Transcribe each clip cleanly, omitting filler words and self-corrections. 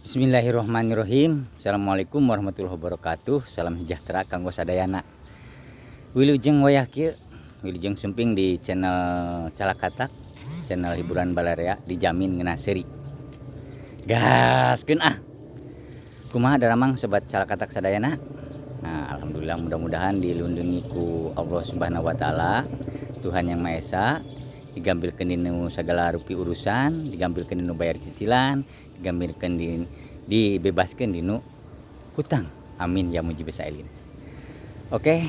Bismillahirrahmanirrahim. Assalamualaikum warahmatullahi wabarakatuh. Salam sejahtera kanggo sadayana. Wilujeng wayah kieu, wilujeng sumping di channel Calakatak, channel hiburan balarea dijamin ngeunah seuri. Gaskeun ah. Kumaha daramang, sobat Calakatak sadayana? Nah, alhamdulillah, mudah-mudahan dilindungi ku Allah Subhanahu wa Taala, Tuhan Yang Maha Esa, digampilkeun dinu segala rupi urusan, digampilkeun dinu bayar cicilan, digampilkeun di dibebaskeun dinu hutang. Amin ya mujibus sailin. Oke,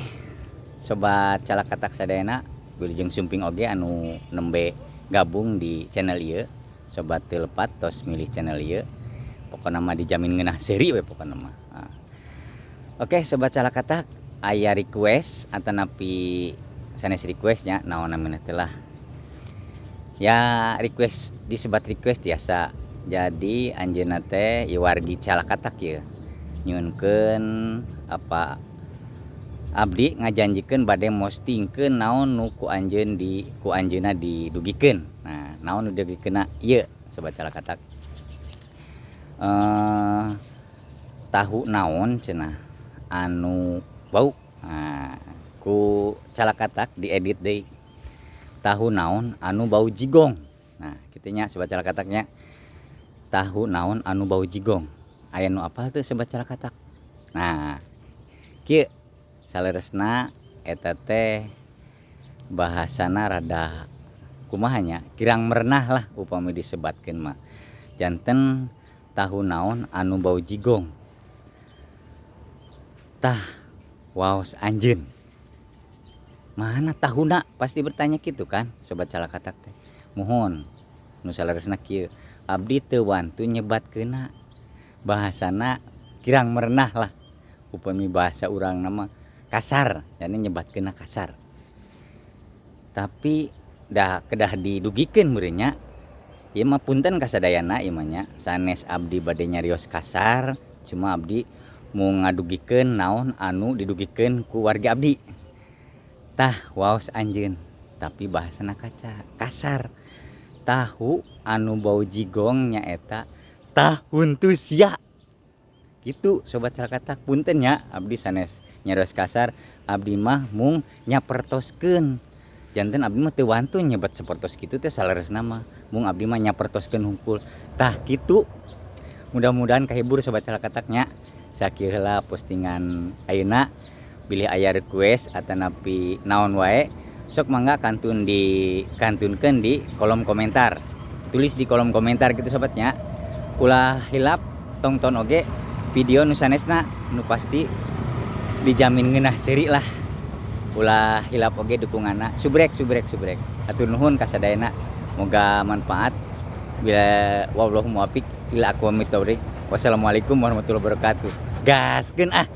sobat Calakatak sadayana, wilujeng sumping oge anu nembe gabung di channel ieu. Sobat teu lepat tos milih channel ieu. Pokona mah dijamin ngeunah seuri we pokona mah. Nah. Oke, sobat Calakatak, aya request atanapi sanes requestnya, naon namina teh lah. Ya, request disebat request biasa. Jadi anjeunna teh ieu wargi Calakatak ieu. Nyuhunkeun apa abdi ngajanjikeun bade mostingkeun naon nu ku anjeun di ku anjeunna didugikeun. Nah, naon nu didugikeunna ieu, sobat Calakatak. Tahu naon cenah anu bau. Nah, ku Calakatak diedit deui. Tahu naon anu bau jigong. Nah, kitu nya, sobat Calakataknya. Tahu naon anu bau jigong. Aya nu apal teu, sobat Calakatak? Nah, kieu saleresna eta teh bahasana rada kumaha nya, kirang merenah lah upami disebatkeun mah. Janten tahu naon anu bau jigong. Tah waos anjeun. Mana tahuna, pasti bertanya gitu kan, sobat Calakatak teh. Muhun, nu saleresna kieu, abdi teu wantu nyebatkeunna, bahasana kirang merenah lah, upami bahasa urang mah kasar, jadi nyebatkeunna kasar, tapi dah kedah didugikeun meureun nya. Ieu mah punten kasadayana, ieu mah nya sanes abdi bade nyarios kasar, cuma abdi mau ngadugikeun naon anu didugikeun ku warga abdi. Tah waos anjeun, tapi bahasana kaca kasar. Tahu anu bau jigong nyaeta tahuntu sia gitu, sobat Calakatak. Punten nya, abdi sanes nyarios kasar, abdi mah mung nyapertoskeun. Janten abdi mah teu wantun nyebat sapertos kitu teh. Saleresna mah mung abdi mah nyapertoskeun hungkul. Tah kitu, mudah-mudahan kahibur, sobat Calakataknya. Sakieu heula postingan ayeuna. Bilih aya request atanapi naon wae, sok mangga kantun di kantunkeun di kolom komentar, tulis di kolom komentar gitu, sobatnya. Ulah hilap tongton oge video nu sanesna, nu pasti dijamin ngeunah seuri lah. Ulah hilap oge dukunganna, subrek subrek subrek. Hatur nuhun kasadayana, moga manfaat. Bila wallahu muwafiq ila aqwamit thoriq. Wassalamualaikum warahmatullahi wabarakatuh. Gaskeun ah.